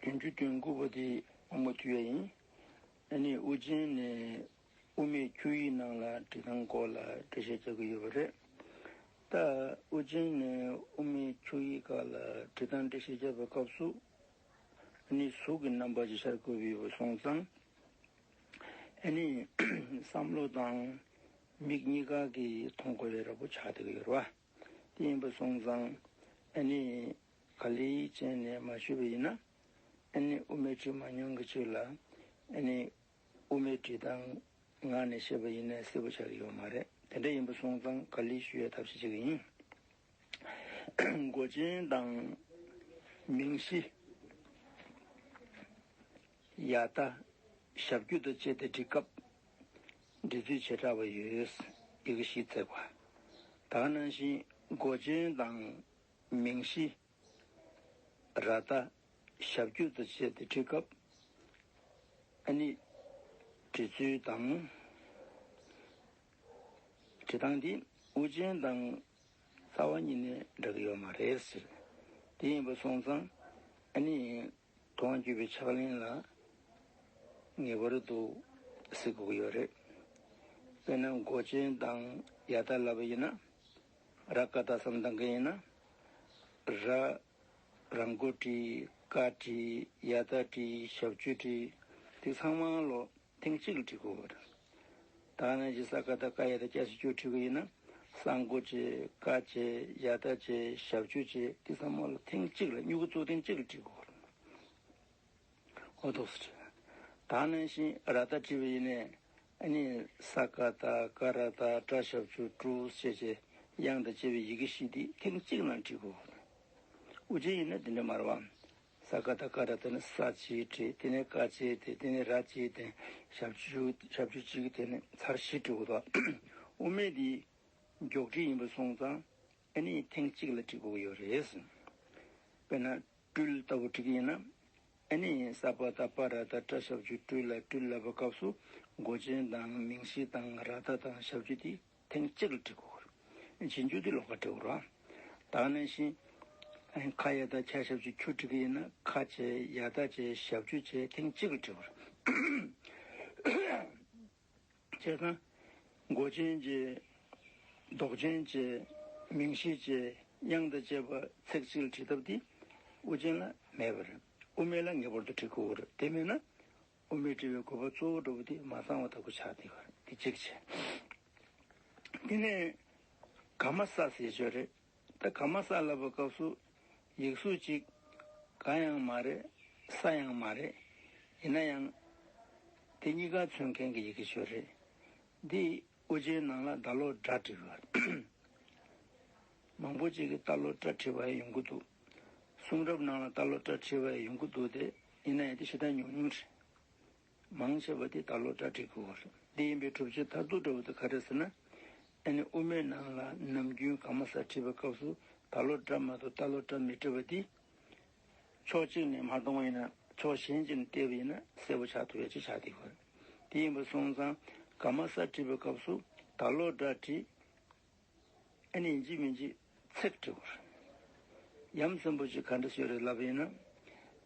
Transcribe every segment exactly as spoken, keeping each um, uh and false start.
བདུན་ཅུ་དོན་དགུ་པ་དེ་དབང་པོ་དུས་ཡ་ཡིན། ཨ་ནི་དབུ་ཅན་ནས་དབུ་མེད་ཁྱུ་ཡི་ནང་ལ་འབྲི་སྟངས་སྐོར་ལ་འགྲེལ་བཤད་རྒྱག་གི་ཡོད་པ་རེད། ད་དབུ་ཅན་ནས་དབུ་མེད་ཁྱུ་ཡི་སྐོར་ལ་འབྲི་སྟངས་འགྲེལ་བཤད་རྒྱབ་པའི་སྐབས་སུ། ཨ་ནི་གཟུགས་ཀྱི་རྣམ་པ་ཅིག་ཤར་དགོས་པའི་སོང་ཙང་། ཨ་ནི་བསམ་བློ་དང་མིག་གཉིས་ཀ་གིས་མཐོང་དགོས་པའི་རབ་པོ་ཆགས་བསྡད་ཀྱི་ཡོད་རེད་བ། དེ་ཡིན་པ་སོང་ཙང་། ཨ་ནི་ག་ལེ་བྱས་ནས་མ་ཞུས་པ་ཡིན་ན། ཨ་ནི་དབུ་མེད་བྲིས་མ་མྱོང་གི་ཅིག་ལ། ཨ་ནི་དབུ་མེད་བྲིས་སྟངས་ངག་ནས་བཤད་པ་ཡིན་ན་གསལ་པོ་ཆགས་ཀྱི་ཡོད་མ་རེད། དེ་འདྲ་ཡིན་པ་སོང་ཙང་ག་ལེ་ཞུ་ཡའི་ཐབས་ཤེས་བྱེད་ཀྱི་ཡིན། མགོ་ཅན་དང་མིང་གཞི། ཡ་ད། ཞབས་ཀྱུ་དང་བཅས་ཏེ་འབྲི་སྐབས། འབྲི་ཚུལ་བྱེ་བྲག་པ་ཡོད། ཡི་གེ་བཞི་བརྩེགས་པ། ད་ག་ནང་བཞིན་མགོ་ཅན་དང་མིང་གཞི། ར་ད། ཞབས་ཀྱུ་དང་བཅས་ཏེ་འབྲི་སྐབས། ཨ་ནི་འབྲི་ཚུལ་དང་། འབྲི་སྟངས་འདི་དབུ་ཅན་དང་རྩ་བ་ཉིད་ནས་འདྲ་གི་ཡོད་མ་རེད་ཟེར། དེ་ཡིན་པ་སོང་ཙང་། ཨ་ནི་དོན་བརྒྱུད་པའི་ཕྱག་ལེན་ལ་ངེས་པར་དུ་གཟིགས་དགོས་ཀྱི་ཡོད་རེད། དཔེར་ན་མགོ་ཅན་དང་ཡ་ད་ལབ་པ་ཡིན་ན། ར་ཀ་ད་བསམ་བཏང་གི་ཡིན་ན། ར། ར་མགོ་བྲིས། ཀ་བྲིས། ཡ་ད་བྲིས། ཞབས་ཀྱུ་བྲིས། དེ་ཚང་མ་ལོ་ཐེངས་གཅིག་ལ་བྲིས་དགོས་པ་རེད། ད་ནང་བཞིན་ས་ཀ་ད་ཀ་ཡ་ད་ཀྱ་ཞབས་ཀྱུ་བྲིས་དགོས་ཡིན་ན། ས་མགོ་བྱས། ཀ་བྱས། ཡ་ད་བྱས། ཞབས་ཀྱུ་བྱས། དེ་ཚང་མ་ལོ་ཐེངས་གཅིག་ལ་མྱུ་གུ་གཙོ་ཐེངས་གཅིག་ལ་བྲིས་དགོས་པ་རེད། འོ་ཐུགས་སུ་ཆུད། ད་ནང་བཞིན་ར་ད་བྲིས་པ་ཡིན་ནའི། ཨ་ནི་ས་ཀ་ད་ཀ་ར་ད་ཏྲ་ཞབས་ཀྱུ་ཀྲུ་ཞེས་བྱས་དབྱངས་དང་བཅས་པའི་ཡི་གེ་བཞི་འདི་ཐེངས་གཅིག་ནང་བྲིས་དགོས། དབུ་ཅན་ཡིན་ན་འདི་འདྲ་མ་རེད་བ། ས་ཀ་ད་ཀ་ར་ད་ནི་ས་གཅིག་བྲིས། དེ་ནས་ཀ་གཅིག་བྲིས། དེ་ནས་ར་གཅིག་བྲིས། ཞབས་ཀྱུ་ཞབས་ཀྱུ་གཅིག་དེ་ནས་ཚར་བཞི་བྲིས་དགོས་དོ། དབུ་མེད་འདི་མགྱོགས་བྲིས་ཡིན་པ་སོང་ཙང་། ཨ་ནི་ཐེངས་གཅིག་ལ་བྲིས་དགོས་ཀྱི་ཡོད་རེད། དཔེར་ན། སྤྲུལ་ལྟ་བུ་བྲིས་ཀྱི་ཡིན་ན། ཨ་ནི་ས་པ་ད་པ་ར་ད་ཏྲ་ཞབས་ཀྱུ་སྤྲུལ་ལ་སྤྲུལ་ལབ་པའི་སྐབས་སུ་མགོ་ཅན་དང་མིང་གཞི་དང་ར་ད་དང་ཞབས་ཀྱུ་དེ་ཐེངས་གཅིག་ལ་བྲིས་དགོས། རྗེས་འཇུག་དེ་ལོགས་ཀ་བྲིས་དགོས་རེད། ད་ག་ནང་བཞིན་ཁ་ཡ་ད་ཁྱ་ཞབས་ཀྱུ་ཁྱུ་བྲིས་ཀྱི་ཡིན་ན། ཁ་བྱས། ཡ་ད་བྱས། ཞབས་ཀྱུ་བྱས། ཐེངས་གཅིག་ལ་བྲིས་དགོས་རེད། བྱས་ཙང་། མགོ་ཅན་བྱས། འདོགས་ཅན་བྱས། མིང་གཞི་བྱས། དབྱངས་དང་བཅས་པ་ཚིག་གཅིག་ལ་བྲིས་ཐབས་དེ་དབུ་ཅན་ལ་མེད་པ་རེད། དབུ་མེད་ལ་ངེས་པར་དུ་བྲིས་དགོས་རེད། དེ་མེད་ན་དབུ་མེད་བྲི་བའི་དགོས་པ་གཙོ་བོ་འདྲ་པོ་དེ་མ་ཚང་བ་ལྟ་བུ་ཆགས་བསྡད་ཡོད་རེད། དེ་གཅིག་བྱས། དེ་ནས་ག་མ་ས་ཟེར་ཡོད་རེད། ད་ག་མ་ས་ལབ་པའི་སྐབས་སུ་ཡིག་གཟུགས་གཅིག་ག་ཡང་མ་རེད། ས་ཡང་མ་རེད། ཡིན་ན་ཡང་དེ་གཉིས་ཀ་མཚོན་མཁན་གྱི་ཡི་གེ་ཤོས་རེད། འདི་དབུ་ཅན་ནང་ལ་ད་ལོག་སྒྲ་བྲི་དགོས། མང་པོ་ཅིག་གིས་ད་ལོག་སྒྲ་བྲི་བ་ཡང་ཡོང་གི་འདུག། གསུང་རབ་ནང་ལ་ད་ལོག་སྒྲ་བྲི་བ་ཡང་ཡོང་གི་འདུག་སྟེ། ཡིན་ན་ཡང་དེ་ཞེ་དྲག་ཉུང་ཉུང་རེད། མང་ཆེ་བ་དེ་ད་ལོག་སྒྲ་བྲི་དགོས་པ་རེད། འདི་ཡིན་པའི་སྒྲུབ་བྱེད་མཐར་ཐུག་འདྲ་བོ་དེ་ག་རེ་ཟེར་ན། ཨ་ནི་དབུ་མེད་ནང་ལ་ནམ་རྒྱུན་ག་མ་ས་བྲིས་པའི་སྐབས་སུ་ད་ལོག་སྒྲ་མ་གཏོགས་ད་ལོག་སྒྲ་མི་བྲི་བ་འདི། ཕྱོགས་གཅིག་ནས་མར་མཐོང་བ་ཡིན་ན། ཕྱོགས་གཞན་གཅིག་ནས་བལྟས་པ་ཡིན་ན་གསལ་པོ་ཆགས་ཐུབ་ཡ་ཅིག་ཆགས་བསྡད་ཡོད་རེད། དེ་ཡིན་པ་སོང་ཙང་ག་མ་ས་བྲིས་པའི་སྐབས་སུ་ད་ལོག་སྒྲ་བྲིས། ཨ་ནི་ཡིན་གཅིག་མིན་གཅིག་ཚེག་བྲི་དགོས་རེད། ཡ་མཚན་པོ་ཅིག་ག་འདྲ་ཞིག་རེད་ལབ་པ་ཡིན་ན།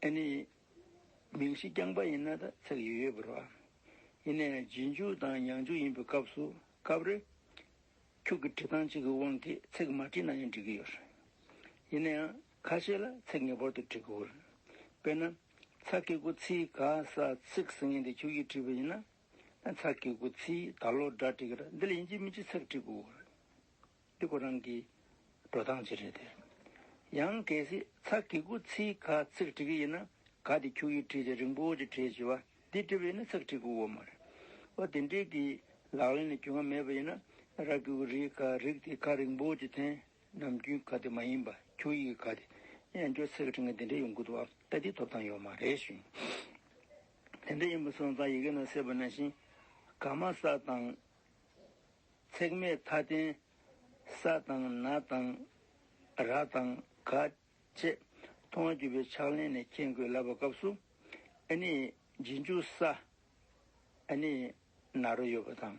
ཨ་ནི་མིང་གཞི་རྐྱང་པ་ཡིན་ན་ད་ཚེག་ཡོད་ཡོད་པ་རེད་བ། ཡིན་ནའི་རྗེས་འཇུག་དང་ཡང་འཇུག་ཡིན་པའི་སྐབས་སུ་སྐབས་རེ། ཁྱུ་གི་བྲི་སྟངས་གཅིག་གི་དབང་གིས་ཚེག་མ་བྲིས་ན་ཡང་འགྲིག་གི་ཡོད་རེད། ཡིན་ན་ཡང་ཁ་ཤས་ལ་ཚེག་ངེས་པར་དུ་བྲི་དགོས་རེད། དཔེར་ན། ཚ་གི་གུ་ཚི་ག་ས་ཚིག་ཟེར་མཁན་དེ་ཁྱུ་གིས་བྲིས་པ་ཡིན་ན། ཚ་གི་གུ་ཚི་ད་ལོག་སྒྲ་བྲི་གི་རེད། འདི་ལ་ཡིན་གཅིག་མིན་གཅིག་ཚེག་བྲི་དགོས་རེད། འདི་ཁོ་རང་གི་འགྲོ་སྟངས་ཅིག་རེད་དེ། ཡང་གལ་སྲིད་ཚ་གི་གུ་ཚི་ག་ཚིག་བྲི་གི་ཡིན་ན། ག་དེ་ཁྱུ་གིས་བྲིས་བྱས་རིང་པོ་ཅིག་བྲིས་བྱས་པ་འདི་བྲིས་པ་ཡིན་ན་ཚེག་བྲི་དགོས་ཡོད་མ་རེད། འོ་དེ་འདྲའི་གི་ལག་ལེན་ལ་རྒྱུས་མངའ་མེད་པ་ཡིན་ན། ར་གི་གུ་རི་ག་རིག་དེ་ག་རིང་པོ་ཅིག་འཐེན། ནམ་རྒྱུན་ག་དེ་མ་ཡིན་པ་ཁྱུ་ཡི་ག་དེ་ཡང་བསྐྱར་ཚེག་བྲི་མཁན་དེ་འདྲ་ཡོང་གི་འདུག་ཨ། ད་དེ་ཐོབ་ཐང་ཡོད་མ་རེད་ཞུ། དེ་འདྲ་ཡིན་པ་སོང་ཙང་ཡི་གེ་ནང་གསལ་བ་ནང་བཞིན་ག་མ་ས་དང་། ཚེག་མེད་མཐའ་རྟེན་ས་དང་ན་དང་ར་དང་ག་བཅས་མཐོང་བ་བརྒྱུད་པའི་ཕྱག་ལེན་ནས་མཁྱེན་དགོས་ལབ་པའི་སྐབས་སུ། ཨ་ནི་རྗེས་འཇུག་ས། ཨ་ནི་ན་རོ་ཡོད་པ་དང་།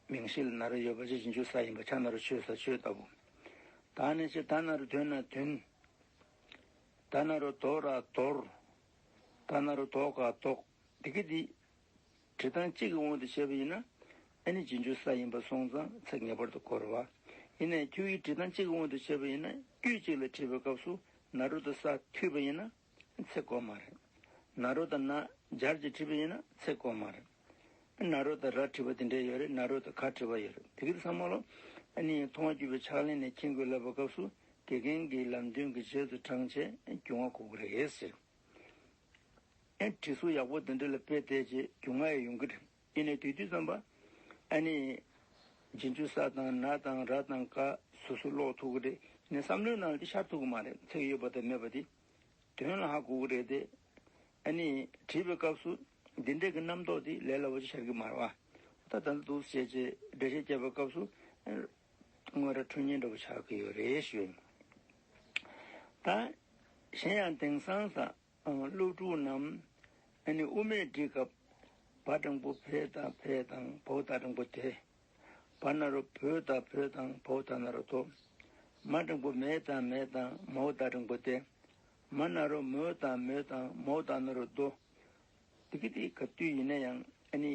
མིང་གཞི་ལ་ན་རོ་ཡོད་པ་ཅིག་རྗེས་འཇུག་ས་ཡིན་པ། ཆ་ན་རོ་ཆོས་ས་ཆོས་ལྟ་བུ། ད་ནི་ཅི་ད་ན་རོ་དོན་ན་དོན། ད་ན་རོ་དོ་ར་དོར། ད་ན་རོ་དོ་ག་དོག། དེ་གི་དེ་བྲིས་སྟངས་གཅིག་གི་དབང་དུ་བྱས་པ་ཡིན་ན། ཨ་ནི་རྗེས་འཇུག་ས་ཡིན་པ་སོང་ཙང་ཚེག་ངེས་པར་དུ་འགོར་བ། ཡིན་ནའི་ཁྱོད་ཀྱིས་བྲིས་སྟངས་གཅིག་གི་དབང་དུ་བྱས་པ་ཡིན་ན། དཀྱུས་གཅིག་ལ་བྲིས་པའི་སྐབས་སུ་ན་རོ་དང་ས་མཐུད་པ་ཡིན་ན། ཚེག་འགོར་མ་རེད། ན་རོ་དང་ན་སྦྱར་གྱིས་བྲིས་པ་ཡིན་ན་ཚེག་འགོར་མ་རེད། ན་རོ་དང་ར་བྲིས་པ་དེ་འདྲ་ཡོད་རེད། ན་རོ་དང་ག་བྲིས་པ་ཡོད་རེད། དེ་གི་ཚང་མ་ལོ། ཨ་ནི་མཐོང་བ་བརྒྱུད་པའི་ཕྱག་ལེན་ནས་མཁྱེན་དགོས་ལབ་པའི་སྐབས་སུ་དགེ་རྒན་གྱི་ལམ་སྟོན་གྱི་རྗེས་སུ་འབྲངས་བྱས་རྒྱུས་མངའ་དགོས་ཀྱི་རེད་ཟེར། ཨེ་བྲིས་གཟུགས་ཡག་པོ་དེ་འདྲ་ལ་དཔེ་བལྟས་རྗེས་རྒྱུས་མངའ་ཡང་ཡོང་གི་རེད། ཡིན་ནའི་དུས་དུས་ཙམ་པ། ཨ་ནི། རྗེས་འཇུག་ས་དང་ན་དང་ར་དང་ག་སོ་སོ་ཀློག་ཐུབ་ཀྱི་རེད། ཡིན་ནའི་བསམ་བློའི་ནང་ལ་དེ་ཤར་ཐུབ་ཀྱི་མ་རེད། ཚེག་ཡོད་པ་དང་མེད་པ་དེ། དོན་ལ་ཧ་གོ་གི་རེད་དེ། ཨ་ནི་བྲིས་པའི་སྐབས་སུ་འདི་འདྲ་གི་རྣམ་རྟོག་དེ་ལས་སླ་པོ་ཅིག་ཤར་གི་མ་རེད་བ། ད་ད་ལྟ་འདུག་སེ་བྱས་བྱས་འགྲེལ་བཤད་བརྒྱབ་པའི་སྐབས་སུ་དངོས་ར་འཁྲུལ་ཉེན་འདྲ་པོ་ཆགས་ཀྱི་ཡོད་རེད་ཞུ། ད་གཞན་ཡང་དེང་སང་ས་སློབ་ཕྲུག་རྣམས་ཨ་ནི་དབུ་མེད་འབྲི་སྐབས་བ་འགྲེང་བུ་བེ་དང་བེ་དང་བའོ་ད་འགྲེང་བུ་དེ། བ་ན་རོ་བོ་དང་བོད་དང་བའོ་ད་ན་རོ་དོ། མ་འགྲེང་བུ་མེ་དང་མེ་དང་མའོ་ད་འགྲེང་བུ་དེ། མ་ན་རོ་མོ་དང་མོ་དང་མའོ་ད་ན་རོ་དོ། དེ་གི་དེ་ག་དུས་ཡིན་ན་ཡང་ཨ་ནི་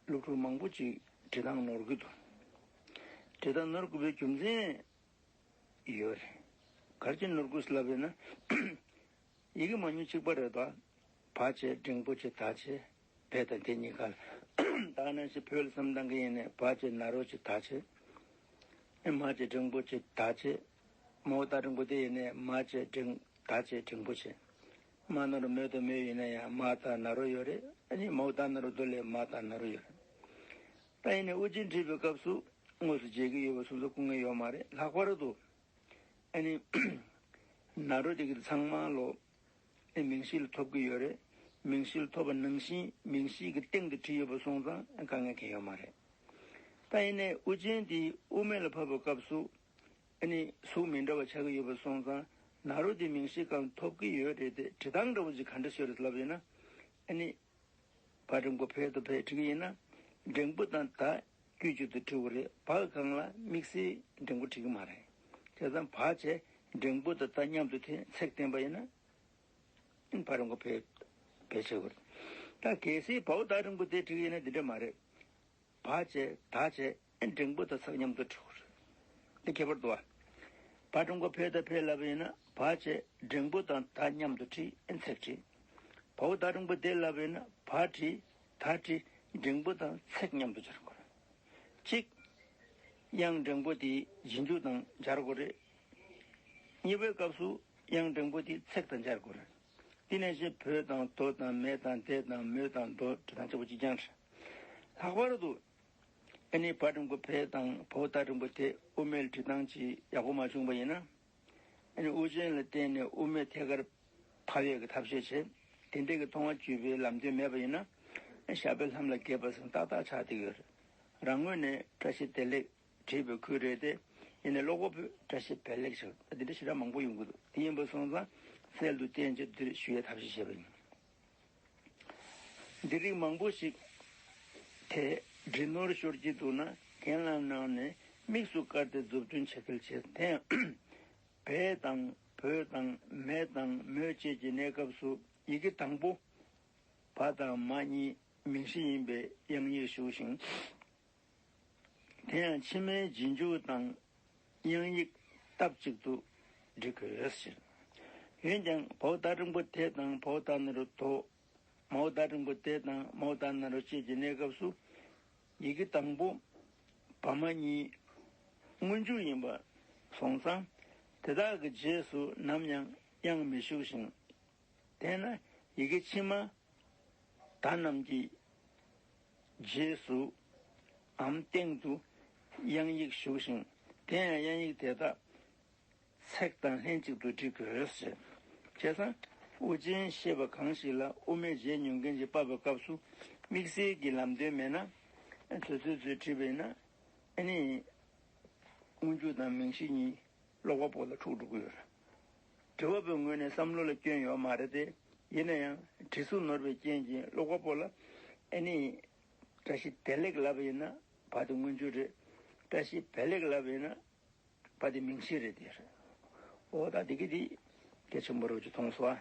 སློབ་ཕྲུག་མང་པོ་ཅིག་འབྲི་སྟངས་ནོར་གི་འདུག་འབྲི་སྟངས་ནོར་དགོས་པའི་རྒྱུ་མཚན་ཡོད་རེད། ག་རེ་བྱས་ནོར་གི་ལབ་ཡོད་ན། ཡི་གེ་མང་ཉུང་གཅིག་པ་རེད་དོ། བ་བྱས་འགྲེང་བུ་བྱས་ད་བྱས། བེ་དང་དེ་གཉིས་ཀ་ལ། ད་ག་ནང་བཞིན་བོད་ལ་བསམ་བཏང་གི་ཡིན་ནའི་བ་བྱས་ན་རོ་བྱས་ད་བྱས། ཨེ་མ་བྱས་འགྲེང་བུ་བྱས་ད་བྱས། མའོ་ད་འགྲེང་བུ་དེ་ཡིན་ནའི་མ་བྱས་འགྲེང་ད་བྱས་འགྲེང་བུ་བྱས། མ་ན་རོ་མོ་དང་མོ་ཡིན་ན་ཡང་མ་ད་ན་རོ་ཡོད་རེད། ཨ་ནི་མའོ་ད་ན་རོ་དོ་ལས་མ་ད་ན་རོ་ཡོད་རེད། ད་ཡིན་ནའི་དབུ་ཅན་བྲིས་པའི་སྐབས་སུ་དངོས་སུ་བརྗེད་ཀྱི་ཡོད་པ་སོ་སོ་སྐུ་ངལ་ཡོད་མ་རེད། ལྷག་པར་དུ། ཨ་ནི། ན་རོ་དེ་གི་ཚང་མ་ལོ། ཨེ་མིང་གཞི་ལ་ཐོབ་ཀྱི་ཡོད་རེད། མིང་གཞི་ལ་ཐོབ་པ་ནང་བཞིན་མིང་གཞི་གི་སྟེང་དུ་བྲིས་ཡོད་པ་སོང་ཙང་ཨེ་དཀའ་ངལ་གང་ཡང་ཡོད་མ་རེད། ད་ཡིན་ནའི་དབུ་ཅན་དེ་དབུ་མེད་ལ་ཕབ་པའི་སྐབས་སུ། ཨ་ནི་གཟུགས་མི་འདྲ་བ་ཆགས་ཀྱི་ཡོད་པ་སོང་ཙང་ན་རོ་དེ་མིང་གཞི་སྒང་ཐོབ་ཀྱི་ཡོད་རེད་དེ། བྲིས་སྟངས་འདྲ་བོ་ཅིག་ག་འདྲ་ཤོད་རེད་ལབ་ཡོད་ན། ཨ་ནི། བ་འགྲེང་བུ་བེ་དང་བེ་བྲིས་ཀྱི་ཡིན་ན། འགྲེང་བུ་དང་ད་དཀྱུས་གཅིག་ཏུ་བྲིས་དགོས་རེད། བ་གི་སྒང་ལ་དམིགས་བསལ་འགྲེང་བུ་བྲིས་ཀྱི་མ་རེད། བྱས་ཙང་བ་བྱས་འགྲེང་བུ་དང་ད་མཉམ་དུ་འཐེན་ཚེག་བསྟན་པ་ཡིན་ན། བ་འགྲེང་བུ་བེ་བེ་བྱེད་དགོས་རེད། ད་གལ་སྲིད་བའོ་ད་འགྲེང་བུ་དེ་བྲིས་ཀྱི་ཡིན་ན་འདི་འདྲ་མ་རེད། བ་བྱས་ད་བྱས་འགྲེང་བུ་དང་ཚེག་མཉམ་དུ་བྲིས་དགོས་རེད། འདི་ཁྱད་པར་འདུག་བ། བ་འགྲེང་བུ་བེ་དང་བེ་ལབ་པ་ཡིན་ན་བ་བྱས་འགྲེང་བུ་དང་ད་མཉམ་དུ་བྲིས་ཨེ་ཚེག་བྲིས། བའོ་ད་འགྲེང་བུ་དེ་ལབ་པ་ཡིན་ན་བ་བྲིས་ད་བྲིས་འགྲེང་བུ་དང་ཚེག་མཉམ་དུ་སྦྱར་དགོས་རེད། གཅིག་དབྱངས་འགྲེང་བུ་དེ་རྗེས་འཇུག་དང་སྦྱར་དགོས་རེད། གཉིས་པའི་སྐབས་སུ་དབྱངས་འགྲེང་བུ་དེ་ཚེག་དང་སྦྱར་དགོས་རེད། དེ་ནང་བཞིན་བོ་དང་དོ་དང་མེ་དང་དེ་དང་མོ་དང་དོ་བྲིས་སྟངས་གཅིག་པ་གཅིག་རྐྱང་རེད། ལྷག་པར་དུ། ཨ་ནི་བ་འགྲེང་བུ་བེ་དང་བའོ་ད་འགྲེང་བུ་དེ་དབུ་མེད་ལ་བྲིས་སྟངས་ཀྱི་ཡག་པོ་མ་བྱུང་པ་ཡིན་ན། ཨ་ནི་དབུ་ཅན་ལ་བརྟེན་ནས་དབུ་མེད་ཐད་ཀར་ཕབ་ཡས་ཀྱི་ཐབས་ཤེས་བྱེད། དེ་འདྲས་ཀྱི་མཐོང་བ་བརྒྱུད་པའི་ལམ་སྟོན་མེད་པ་ཡིན་ན། ཨ་ཞབས་པད་ལྷམ་ལ་བརྒྱབ་པ་བཞིན་ཏག་ཏག་ཆགས་བསྡད་ཀྱི་ཡོད་རེད། རང་ངོས་ནས་བཀྲ་ཤིས་བདེ་ལེགས་བྲིས་པའི་ཁུལ་རེད་དེ། ཡིན་ནའི་ཀློག་པ་པོས་བཀྲ་ཤིས་བདེ་ལེགས་ཞེས་འདི་འདྲ་ཞེ་དྲག་མང་པོ་ཡོང་གི་འདུག་དེ་ཡིན་པ་སོང་ཙང་གསལ་དུ་བསྟན་བྱས་འདིར་ཞུ་ཡས་ཐབས་ཤེས་བྱས་པ་ཡིན། འདི་རིགས་མང་པོ་ཞིག་དེ་འབྲི་ནོར་ཤོར་གྱི་འདུག་ན་རྒན་ལགས་ནང་ནས་དམིགས་སུ་བཀར་ཏེ་མཛུབ་སྟོན་བྱེད་གལ་ཆེ། དེ་ཡང་བེ་དང་བོ་དང་མེ་དང་མོ་བཅས་ཀྱི་གནས་སྐབས་སུ་ཡི་གེ་དང་པོ་བ་དང་མ་གཉིས་མིང་གཞི་ཡིན་པའི་དབྱངས་ཡིག་ཞུགས་ཤིང་། དེ་ཡང་ཕྱི་མའི་རྗེས་འཇུག་དང་དབྱངས་ཡིག་སྟབས་གཅིག་ཏུ་འབྲི་དགོས་ཟེར། འོན་ཀྱང་བའོ་ད་འགྲེང་བུ་དེ་དང་བའོ་ད་ན་རོ་དོ། མའོ་ད་འགྲེང་བུ་དེ་དང་མའོ་ད་ན་རོ་བཅས་ཀྱི་གནས་སྐབས་སུ། ཡི་གེ་དང་པོ་བ་མ་གཉིས་སྔོན་འཇུག་ཡིན་པ་སོང་ཙང་། དེ་དག་གི་རྗེས་སུ་ནམ་ཡང་དབྱངས་མི་ཞུགས་ཤིང་། དེས་ན་ཡི་གེ་ཕྱི་མ་ད་རྣམས་ཀྱི་རྗེས་སུའམ་སྟེང་དུ་དབྱངས་ཡིག་ཞུགས་ཤིང་། དེ་ཡང་དབྱངས་ཡིག་དེ་དག་ཚེག་དང་ལྷན་ཅིག་ཏུ་འབྲི་དགོས་ཟེར། བྱས་ཙང་དབུ་ཅན་ཤེས་པ་གང་ཞིག་ལ་དབུ་མེད་བརྗེད་མྱོང་མཁན་གྱིས་ཕབ་པའི་སྐབས་སུ་དམིགས་བསལ་གྱི་ལམ་སྟོན་མེད་ན། ཚོད་ཚོད་ཚོད་བྲིས་པ་ཡིན་ན། ཨ་ནི། སྔོན་འཇུག་དང་མིང་གཞི་གཉིས་ཀློག་པ་པོ་ལ་འཁྲུག་འགྲོ་གི་ཡོད་རེད། འབྲི་བ་པོའི་ངོས་ནས་བསམ་བློ་ལ་སྐྱོན་ཡོད་མ་རེད་དེ། ཡིན་ན་ཡང་བྲིས་གཟུགས་ནོར་བའི་རྐྱེན་གྱིས་ཀློག་པ་པོ་ལ་ཨ་ནི། བཀྲ་ཤིས་བདེ་ལེགས་ལབ་པ་ཡིན་ན་བ་དེ་སྔོན་འཇུག་རེད། བཀྲ་ཤིས་བདེ་ལེགས་ལབ་པ་ཡིན་ན་བ་དེ་མིང་གཞི་རེད་དེ་རེད། འོ་ད་འདི་གི་དེ་ གལ་ཆེན་པོ་རེད་ཅེས་མཐོང་སོང་ཨ།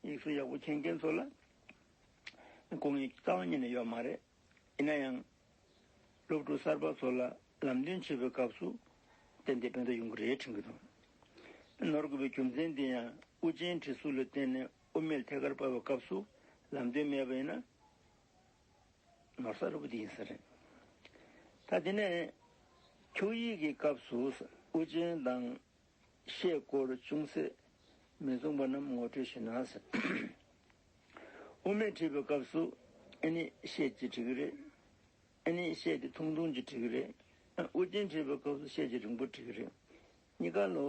ཡིག་གཟུགས་ཡག་པོ་མཁྱེན་མཁན་ཚོ་ལ་དཀའ་ངལ་རྩ་བ་ཉིད་ནས་ཡོད་མ་རེད། ཡིན་ན་ཡང་། སློབ་ཕྲུག་གསར་པ་ཚོ་ལ་ལམ་སྟོན་བྱེད་པའི་སྐབས་སུ་ཏན་ཏན་ཕན་ཐོགས་ཡོང་གི་རེད་དྲན་གྱི་འདུག་ནོར་དགོས་པའི་རྒྱུ་མཚན་དེ་ཡང་དབུ་ཅན་བྲིས་གཟུགས་ལ་བརྟེན་ནས་དབུ་མེད་ཐད་ཀར་ཕབ་པའི་སྐབས་སུ་ལམ་སྟོན་མེད་པ་ཡིན་ན། ནོར་ས་རུ་པོ་དེ་ཡིན་ས་རེད། ད་དེ་ནས་འཁྱུག་ཡིག་གི་སྐབས་སུ་དབུ་ཅན་དང་ཤད་སྐོར་ཅུང་ཟད་མི་མཚུངས་པ་རྣམས་ངོ་སྤྲོད་ཞུ་ན་ཟེར། དབུ་མེད་བྲིས་པའི་སྐབས་སུ་ཨ་ནི་ཤད་ཅིག་བྲིས་ཀྱི་རེད། ཨ་ནི་ཤད་དེ་ཐུང་ཐུང་ཅིག་བྲིས་ཀྱི་རེད། དབུ་ཅན་བྲིས་པའི་སྐབས་སུ་ཤད་ཅིག་རིང་པོ་བྲིས་ཀྱི་རེད། གཉིས་ཀ་ལོ།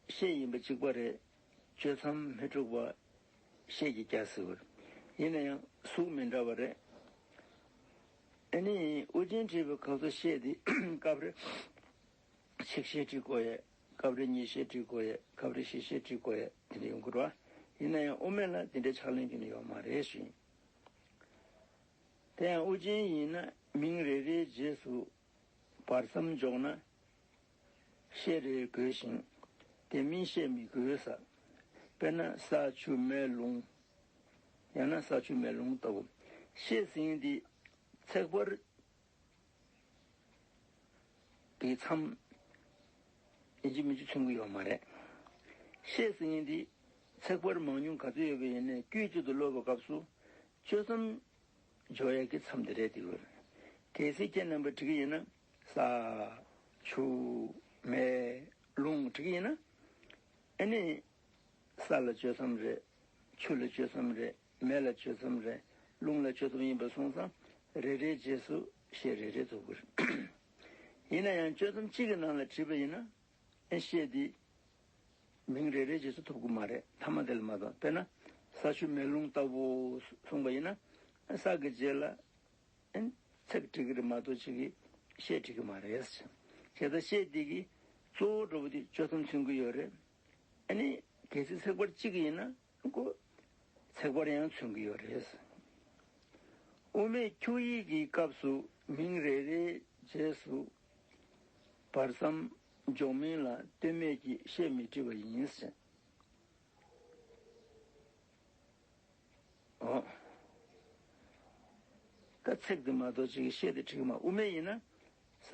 ཤད་ཡིན་པ་གཅིག་པ་རེད། གཅོད་མཚམས་མི་འཁྲུགས་པ་ཤད་ཀྱིས་རྒྱག་ཟེར་བ་རེད། ཡིན་ན་ཡང་གཟུགས་མི་འདྲ་བ་རེད། ཨ་ནི་དབུ་ཅན་བྲིས་པའི་སྐབས་སུ་ཤད་དེ་སྐབས་རེ་གཅིག་ཤད་བྲིས་དགོས་ཡས། སྐབས་རེ་གཉིས་ཤད་བྲིས་དགོས་ཡས། སྐབས་རེ་བཞི་ཤད་བྲིས་དགོས་ཡས་དེ་འདྲ་ཡོང་གི་རེད་བ། ཡིན་ན་ཡང་དབུ་མེད་ལ་དེ་འདྲའི་ཕྱག་ལེན་རྒྱུ་ནི་ཡོད་མ་རེད་ཞུ་ཡིན། དེ་ཡང་དབུ་ཅན་ཡིན་ན་མིང་རེ་རེའི་རྗེས་སུ་བར་མཚམས་འཇོག་ན་ཤད་རེ་དགོས་ཤིང་། དེ་མིན་ཤད་མི་དགོས་ས། དཔེར་ན་ས་ཆུ་མེ་རླུང་། ཡང་ན་ས་ཆུ་མེ་རླུང་ལྟ་བུ། ཤད་ཟེར་མཁན་དེ་ཚེག་བར་གྱི་མཚམས་ཡིན་གཅིག་མིན་གཅིག་མཚོན་གྱི་ཡོད་མ་རེད། ཤད་ཟེར་མཁན་དེ་ཚེག་བར་མང་ཉུང་ག་ཚོད་ཡོད་པ་ཡིན་ནའི་དཀྱུས་གཅིག་ཏུ་ཀློག་པའི་སྐབས་སུ་གཅོད་མཚམས་འཇོག་ཡག་གི་མཚམས་དེ་རེད་དེ་ཡོད། གལ་སྲིད་ཁྱེད་རྣམ་པས་བྲིས་ཀྱི་ཡིན་ན་ས། ཆུ། མེ། རླུང་བྲིས་ཀྱི་ཡིན་ན། ཨ་ནི། ས་ལ་གཅོད་མཚམས་རེད། ཆུ་ལ་གཅོད་མཚམས་རེད། མེ་ལ་གཅོད་མཚམས་རེད། རླུང་ལ་གཅོད་མཚམས་ཡིན་པ་སོང་ཙང་རེ་རེའི་རྗེས་སུ་ཤད་རེ་རེ་འཛུགས་དགོས། ཡིན་ན་ཡང་གཅོད་མཚམས་གཅིག་གི་ནང་ལ་བྲིས་པ་ཡིན་ན། ཨེ་ཤད་འདི་མིང་རེ་རེའི་རྗེས་སུ་ཐོབ་ཀྱི་མ་རེད། མཐའ་མ་དེ་ལ་མ་གཏོགས། དཔེར་ན་ས་ཆུ་མེ་རླུང་ལྟ་བུ་གསུངས་པ་ཡིན་ན། ས་གི་རྗེས་ལ་ཨེ་ཚེག་བྲིས་ཀྱི་རེད་མ་གཏོགས་ཅིག་གིས་ཤད་བྲིས་ཀྱི་མ་རེད། བྱས་ཙང་ཤད་འདི་གི་གཙོ་བོ་འདྲ་བོ་དེ་གཅོད་མཚམས་མཚོན་གྱི་ཡོད་རེད། ཨ་ནི་གལ་སྲིད་ཚེག་བར་གཅིག་ཡིན་ན་ཁོ་ཚེག་བར་ཡང་མཚོན་གྱི་ཡོད་རེད། དབུ་མེད་འཁྱུག་ཡིག་གི་སྐབས་སུ་མིང་རེ་རེའི་རྗེས་སུ་བར་མཚམས་འཇོག་མིན་ལ་ལྟོས་མེད་ཀྱིས་ཤད་མི་བྲི་བ་ཡིན་ཟེར། འོ། ད་ཚེག་དེ་མ་གཏོགས་ཅིག་ཤད་དེ་བྲི་གི་མ། དབུ་མེད་ཡིན་ན་ས་